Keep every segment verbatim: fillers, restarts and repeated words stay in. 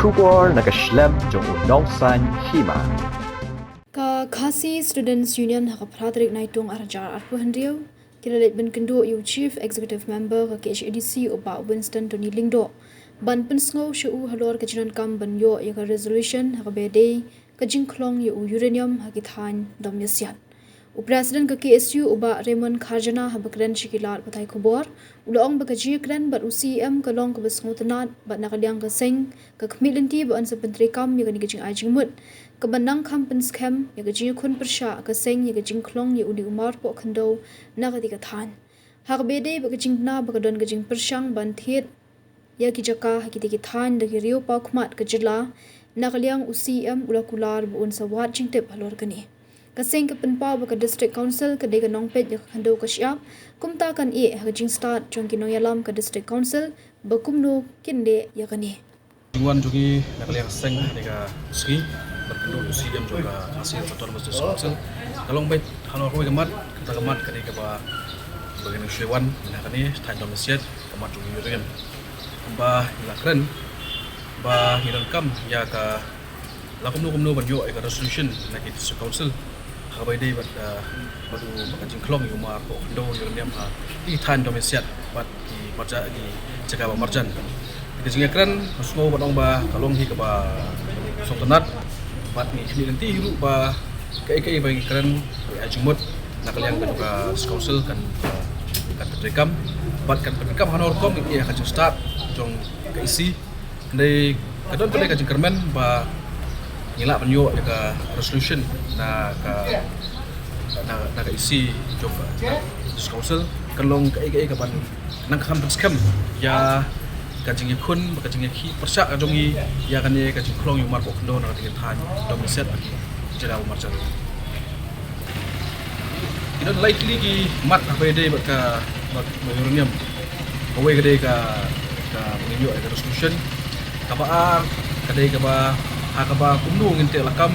Khubor na ka shlem jong u nongsaiñ hima. Ka Khasi Students Union ha ka phra tarik Naitung ar hajar arphew hynriew ki la leit ban kynduh ïa u Chief Executive Member ka K H A D C u Bah Winston Tony Lyngdoh ban pynsngew sha u halor ka jingdonkam ban ïoh ïa ka resolution ha kaba ïadei ka jingkhlong ïa u uranium ha ki thaiñ Dom Ïasiat. U President ka K S U u Bah Raymond Kharjana haba kren sha ki lad pathai khubor u la ong ba ka jingïakren bad u C E M ka long kaba sngewtynnat bad na ka liang ka seng ka khmih lynti ba yn sa pyntreikam ïa kane ka jingai jingmut kaba nang kham pynskhem ïa ka jingïakhun pyrshah ka seng ïa ka jingkhlong ïa une u marpoh khyndew na kata ka thaiñ. Ha kaba ïadei bad ka jingduna ba ka don ka jingpyrshang ban thied ïa ki jaka ha kita ki thaiñ da ki riew paw khmat ka jylla, na ka liang u C E M u la kular ba un sa wad jingtip halor kane. Ka seng ka pynpaw ba ka District Council ka dei ka nongpeit ïa ka khyndew ka shyiap, kumta kan ïeh ha ka jingstad jong ki nongïalam ka District Council ba kumno kin leh ïa kane. Jingwan jong ngi na ka liang seng ha kane ka sngi ban kynduh ïa u C E M jong ka Khasi Autonomous District Council ka long beit halor kawei ka mat, kata ka mat ka dei kaba, ba ngi nang shu wan na kane thaiñ Dom Ïasiat, ka mat jong u uranium. Kumba ngi la kren ba ngi donkam ïa ka la kumno kumno ban ïoh ïa ka resolution na ki District Council ha kaba ïadei bad, ah, bad u, bad ka jingkhlong ïa u marpoh khyndew uranium ha ki thaiñ Dom Ïasiat bad ki marjan, ki jaka ba marjan. Ka jingïakren nga sngew ban ong ba ka long hi kaba sngewtynnat bad ngi khmih lynti ruh ba kaei kaei ba ngi kren, kaei jingmut na ka liang ka jong ka District Council kan, kan pyntreikam bad kan pyntreikam hano rukom ïa ka jingstad jong ka E C. Hynrei ka don pynlong ka jingkyrmen ba ngi lah ban ïoh ïa ka resolution na ka, na, na ka E C jong ka District Council, kan long kaei kaei kaban nang kham pynskhem ïa ka jingïakhun bad ka jingïakhih pyrshah ka jong ngi ïa kane ka jingkhlong ïa u marpoh khyndew na kata ka thaiñ Dom Ïasiat bad ki jaka ba marjan. Ki don lai tylli ki mat ha kaba ïadei bad ka, bad, bad uranium. Kawei ka dei ka, ka ba ngin ïoh ïa ka resolution. Kaba ar ka dei kaba, ha kaba kumno ngin teh lakam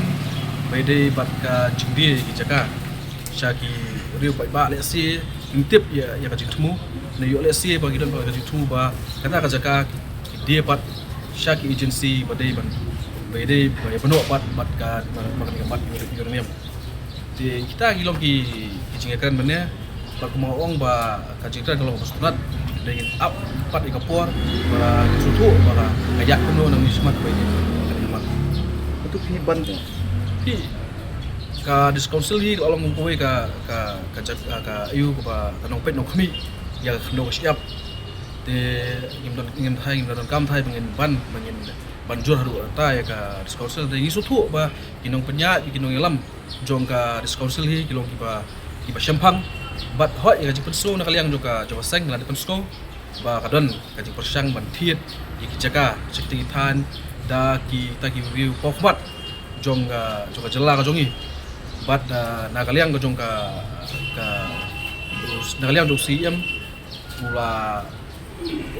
ba ïadei bad ka jingdie ïa ki jaka sha ki riew paidbah, lehse ngim tip ïa, ïa ka jingthmu. Ngi ïoh lehse ba ki don pat ka jingthmu ba kata ka jaka ki die pat sha ki agency ba dei ban, ba ïadei, ba ïa bynnoh pat bad ka, bad, bad ka mat uranium. Te kita ki long ki, ki jingïakren mynne. Bad kumba nga ong ba ka jingkren ka long kaba sngewtynnat, dei ngin ap pat ïa ka por ba ngin sngewthuh ba ka ïaid kumno na ka shimet ba ïadei bad ka mat. Hato phi ban, phi, ka District Council hi ka long kum kawei ka, ka, ka jaka, ka, ka, ïa kaba ka nongpeit nongkhmih ïa ka khyndew ka shyiap. Te ngim don, ngim thait, ngim don kam thait ba ngin ban, ba ngin ban jur haduh katta ïa ka District Council. Te ngi sngewthuh ba ki nongpynïaid, ki nongïalam jong ka District Council hi ki long kiba, kiba shemphang. Bad hooid, ïa ka jingpynsngew na ka liang jong ka, jong ka seng la dei pynsngew ba ka don ka jingpyrshang ban thied ïa ki jaka sha kita ki thaiñ da kita ki riew paw khmat jong ka, jong ka jylla ka jong ngi. Bad, ah, na ka liang ka jong ka, ka, na ka liang jong u C E M u la,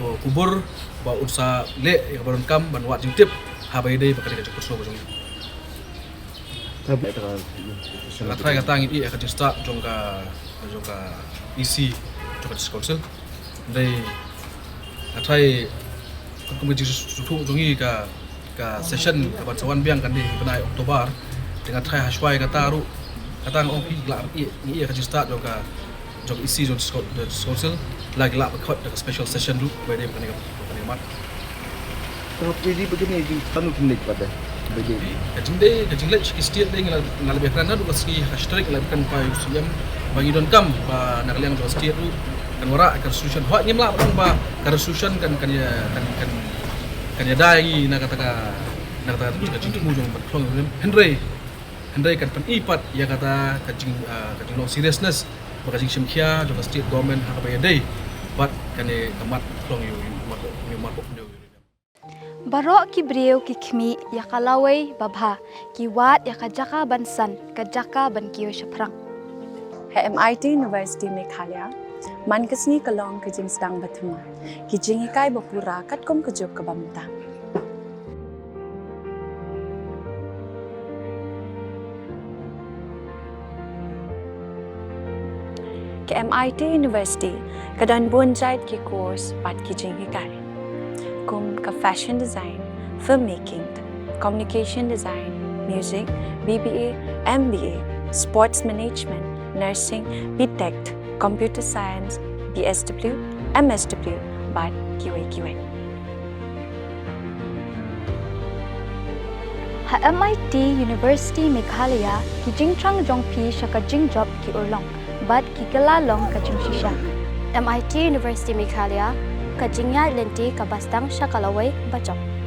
uh, kubur ba un sa leh ïa kaba donkam ban wad jingtip ha kaba ïadei bad kane ka jingpynsngew ka jong ngi. Nga tharai kata ngin ïeh ïa ka jingstad jong ka, jong ka E C jong ka District Council. Hynrei nga tharai kum ka jingsngewthuh jong ngi, ka, ka session kaban sa wan biang kan dei bnai October. Te nga tharai ha shuwa ïa kata ruh, kata nga ong phi, lah ban ïeh, ngi ïeh ïa ka jingstad jong ka, jong E C jong District Council, la ki lah ban khot da ka special session ruh ba ïadei bad kane ka, kane ka mat. Te phi dei ba kine jingtanu kin leit pat de ba dei. Ka jingdei, ka jingleit sha ki state dei nga la, nga la ïakren naduh ka sngi ha ka sha tarik, nga la ïakren bad u C E M ba ngi donkam ba na ka liang jong ka state ruh kan wanrah ka resolution. Hooid, ngim lah ban ong ba ka resolution kan, kan ïa, kan, kan, kan ïada ïa ngi na kata ka, na kata ka jingthmu jong ban khlong. Hynrei, hynrei kan pyni pat ïa kata ka jing, ah, ka jinglong seriousness bad ka jingshim khia jong ka state government ha kaba ïadei bad kane ka mat khlong ïa u, ïa u marpoh, ïa u marpoh khyndew. Baroh ki briew ki khmih ïa ka lawei babha, ki wad ïa ka jaka ban san, ka jaka ban kiew shaphrang. Ha M I T University Meghalaya, man ka sngi ka long ka jingsdang bathymmai, ki jinghikai bapura katkum ka juk kaba mynta. Ka M I T University ka don bun jait ki course bad ki jinghikai, kum ka fashion design, filmmaking, communication design, music, B B A, M B A, sports management, nursing, B Tech, computer science, B S W, M S W, bad kiwei kiwei. Ha M I T University Meghalaya, ki jingthrang jong phi sha ka jingjop ki urlong bad ki kylla long ka jingshisha. M I T University Meghalaya, ka jingïaid lynti kaba sdang sha ka lawei bajop.